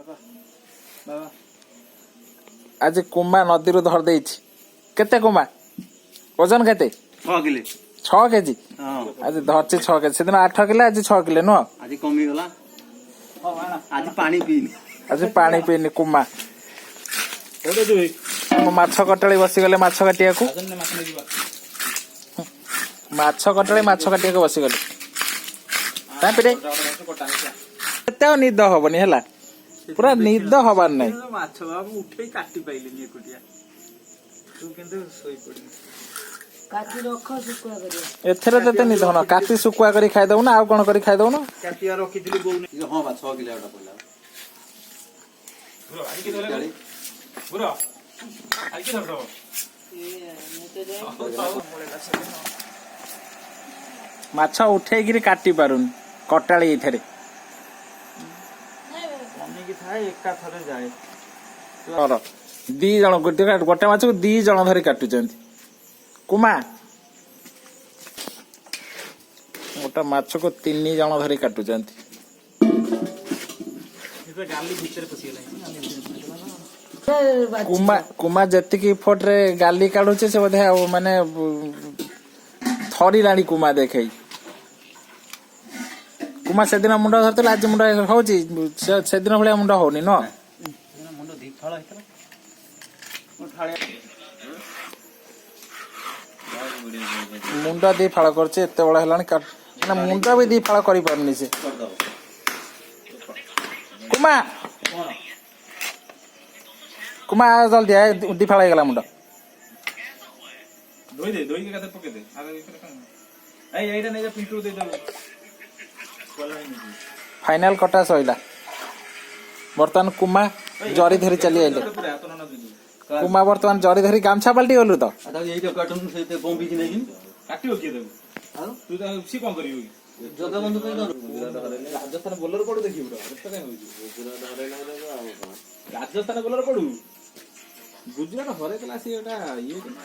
ବାବା। ଆଜି କୁମା ନଦୀରୁ ଧରି ଦେଇଛି। କେତେ କୁମା, ଓଜନ କେତେ? 6 କିଲେ। 6 କେଜି? ହଁ। ଆଜି ଧରିଛି 6 କେଜି। ସେଦିନ 8 କିଲୋ, ଆଜି 6 କିଲୋ, ନୁହଁ? ଆଜି କମିଗଲା। ହଉ, ଆଣ। ଆଜି ପାଣି ପିଇନି। ଆଜି ପାଣି ପିଇନି କୁମା। କୋଉଠି ଅଛୁ ଭାଇ? ଆମ ମାଛ କଟାଳି ବସିଗଲେ ମାଛ କାଟିବାକୁ। ଆସନି, ମାଛ ନେଇଯିବା। ମାଛ କଟାଳି ମାଛ କାଟିବାକୁ ବସିଗଲେ। ତାପରେ ଏତେ ଆଉ ନିଦ ହବନି, ହେଲା, ପୁରା ନିଦ ହବାର ନାହିଁ। ମାଛ ବାବା, ମୁଁ ଉଠେଇ କାଟି ପାଇଲିନି ଏକୁଟିଆ। ତୁ କିନ୍ତୁ ଶୋଇପଡିବୁ। କାଟି ରଖ, ଶୁଖୁଆ କରିବା। ଏଥିରେ ତତେ ନିଦ ହବ। କାଟି ଶୁଖୁଆ କରି ଖାଇଦବୁ ନା ଆଉ କଣ କରି ଖାଇଦବୁ ନା? କାଟିବା ରଖିଥିଲି ବୋଉ। ହଁ ବା, 6 କିଲୋ ଗୋଟେ ପଇଲା। ଆଜି କିଏ ଧରିଲା? ବୁର, ଆଜି କିଏ ଧରିଦବ? ମୁଁ ତ ଯାଇ ମାଛ ଉଠେଇକିରି କାଟି ପାରୁନି କଟାଳି ଏଇଥିରେ। କମିକି ଥାଏ, ଏକାଥରେ ଯାଏ। କର ଦି ଜଣ, ଗୋଟେ ଗୋଟେ ମାଛକୁ ଦି ଜଣ ଧରି କାଟୁଛନ୍ତି। କୁମା, ଗୋଟେ ମାଛକୁ ତିନି ଜଣ ଧରି କାଟୁଛନ୍ତି। ଗାଲି ଭିତରେ ପଶିଗଲାଣି। କୁମା, କୁମା ଯେତିକି ଫୋଟରେ ଗାଲି କାଢୁଛି, ସେ ବୋଧେ ଆଉ ମାନେ ଥରିଲାଣି। କୁମା ଦେଖେଇ, କୁମା ସେଦିନ ମୁଣ୍ଡ ଧରିଥିଲା, ଆଜି ମୁଣ୍ଡ ହଉଛି? ସେଦିନ ଭଳିଆ ମୁଣ୍ଡ ହଉନି, ନୁହଁ? ମୁଣ୍ଡ ଦି ଫାଳ ହେଇଥିଲା। ମୁଣ୍ଡ ଦି ଫାଳ କରୁଛି। ଏତେ ବଡ ହେଲାଣି, ମାନେ ମୁଣ୍ଡ ବି ଦି ଫାଳ କରିପାରୁନି ସେ। କରିଦବ। କୁମା, କୁମା, ଆ ଜଲ୍ଦି ଆ, ଦି ଫାଳ ହେଇଗଲା ମୁଣ୍ଡ। ଧୋଇ ଦେ, ଧୋଇକି ଏକାଥରେ ପକେଇ ଦେ। ଆରେ, ଏଇଥିରେ କଣ? ଏଇ ଏଇଟା ନେଇଯା, ପିଣ୍ଟୁ ଦେଇଦେବୁ। ଫାଇନାଲ କଟା ସଇଲା। ବର୍ତ୍ତମାନ କୁମା ଜରି ଧରି ଚାଲି ଆଇଲେ। ପୁରା ହାତ ନ ଦେଇଦେବୁ। କୁମା ବର୍ତ୍ତମାନ ଜରି ଧରି ଗାମଛା ପାଲଟି ଗଲୁ ତ। ଆଉ ତାକୁ ଏଇଟା କାଟୁନୁ, ସେ ବମ୍ବିକି ନେଇକି। କାଟିବ କିଏ ତାକୁ? ଆଉ ତୁ ତା ସିଏ କଣ କରିବ କି? ଜଗା ବନ୍ଧୁ ପାଇଁ କର। ରାଜସ୍ଥାନ ବୋଲର ପଡୁ, ଦେଖିବୁ। ଏତେ କାଇଁ ହଉଛି? ରାଜସ୍ଥାନ ବୋଲର ପଡୁ, ଗୁଜୁରାଟ ହରେଇଦେଲା। ସିଏ ଏଟା ଇଏ କି ନା।